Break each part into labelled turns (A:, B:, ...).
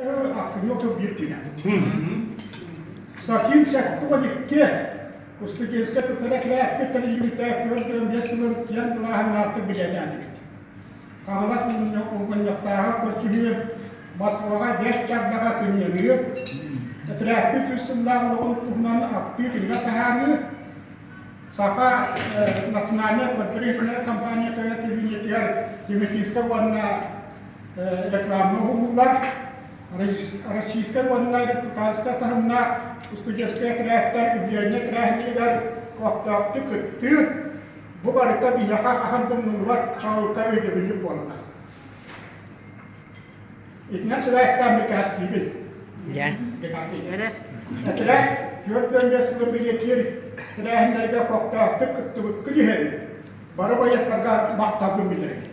A: Ахсынньы 31 күнэ. Сахим 72 устудьуонскай туттара кэлээппит тэриллибитэ 45 сылын киэҥ былааһыннаахтык бэлиэтээтибит. Хаҥалас мунньахтааҕы көрсүһүү Москваҕа бэс чардаҕа сынньаныы, этэрээппит үс сыллаах олоҕун туһунан ахтыы кинигэ таһаарыы, Саха национальнай көрдөрүү компания кабинетыгар тематическай уонна рекламнай уһуллуулар, российскай уонна республиканскай таһымнаах студенческай этэрээттэр үбүлүөйнэй тэрээһиннэригэр көхтөөхтүк кыттыы бу барыта биһиэхэ хаһан да умнуллубат чаҕылхай өйдөбүнньүк буолла. Итинэн сибээстээн бикээстиибин. Этэрээт 45 сылын бэлиэтиир тэрээһиннэргэ көхтөөхтүк кыттыбыккыт иһин бары байыастарга махталбын биллэрэбин.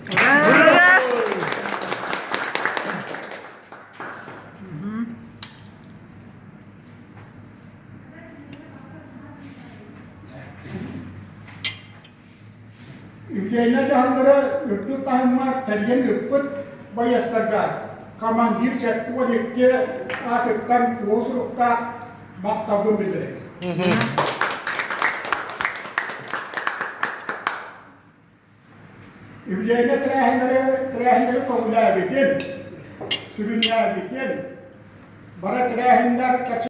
A: Үбүлүөйнэй дьаһаллары үрдүк таһымҥа тэрийэн ыыппыт байыастарга командир 72 аатыттан туоһу суруктаах махталбын биллэрэбин. Үбүлүөйнэй тэрээһиннэри тэрээһиннэри көҕүлээбитин, сүрүннээбитин, бары тэрээһиннэр.